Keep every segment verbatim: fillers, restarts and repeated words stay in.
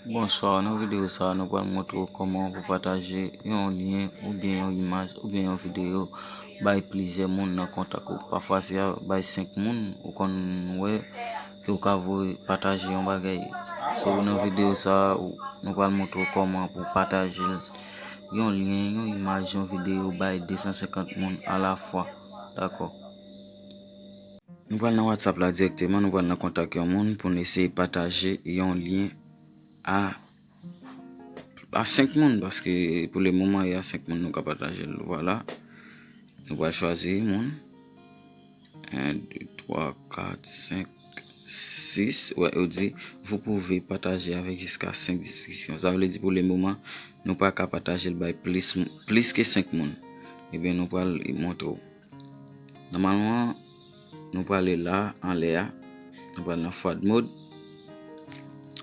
Bonswa, nan videyo sa a, nou pral montre w kòman pou pataje yon lyen oubyen yon imaj oubyen yon videyo bay plizyè moun nan kontak ou. Pafwa se a bay senk moun ou konn wè ke w ka voye pataje yon bagay. So, nan videyo sa a, ou- nou pral montre w kòman pou pataje yon lyen, yon imaj, yon videyo bay de san senkant moun alafwa. Dakò. Nou pral nan WhatsApp la dirèkteman, nou pral nan kontak yon moun pou n eseye pataje yon lyen a, a senk moun, paske pou le moman, e a senk moun nou ka pataje l. Vwala. Nou pral chwazi moun. En, de, twa, kat, senk, sis. Wè, yo di, vous pouvez partager avec jusqu'à cinq discussions. Sa vle di pou le moman, nou pa ka pataje l bay plis, plis ke senk moun. Ebyen, nou pral montre w. Nòmalman, nou prale la, anlè a. Nou pral nan Forward Mode.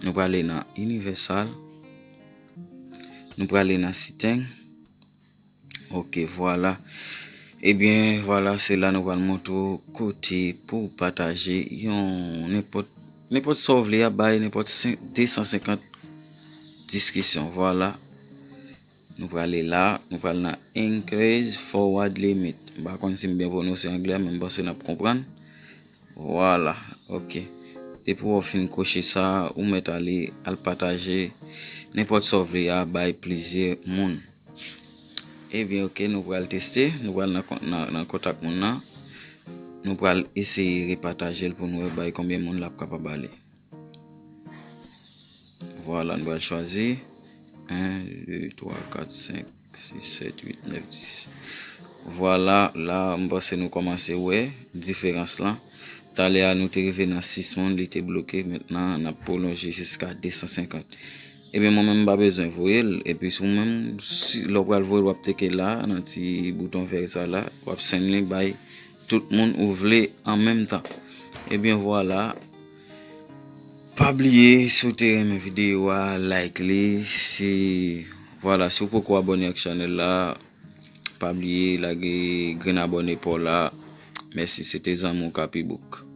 Nou prale nan Universal. Nou prale nan Setting. Ok, vwala. Ebyen, vwala, se la nou pral montre w kote pou pataje yon nenpòt, nenpòt sa w vle a bay nenpòt senk, de san senkant diskisyon. Vwala. Nou prale la, nou pral nan Increase Forward Limit. M pa konn si m byen pwononse anglè a, men m panse n ap konprann. Vwala, ok. Depi w fin koche sa, ou mèt ale al pataje nenpòt sa w vle a bay plizyè moun. Ebyen, ok, nou pral teste, nou pral nan, kon- nan, nan kontak moun nan. Nou pral eseye repataje l pou n wè bay konbyen moun l ap kapab ale. Vwala, nou pral chwazi. En, de, twa, kat, senk, sis, sèt, uit, nèf, dis. Vwala, la, m panse nou kòmanse wè diferans lan. Talè a, nou te rive nan sis moun, li te bloke. Mentnan, n ap pwolonje jiska de san senkant. Ebyen, mwen menm, m pa bezwen voye l. Epi, si w menm, si, lè w pral voye l, w ap teke la, nan ti bouton vè sa la, w ap send li bay tout moun ou vle an menm tan. Ebyen, vwala. Pa bliye, si w te renmen videyo a, like li. Si, vwala, si w poko abòne ak chanèl la, pa bliye lage grenn abòne pa w la. Mèsi, se te zanmi w Kapibouk.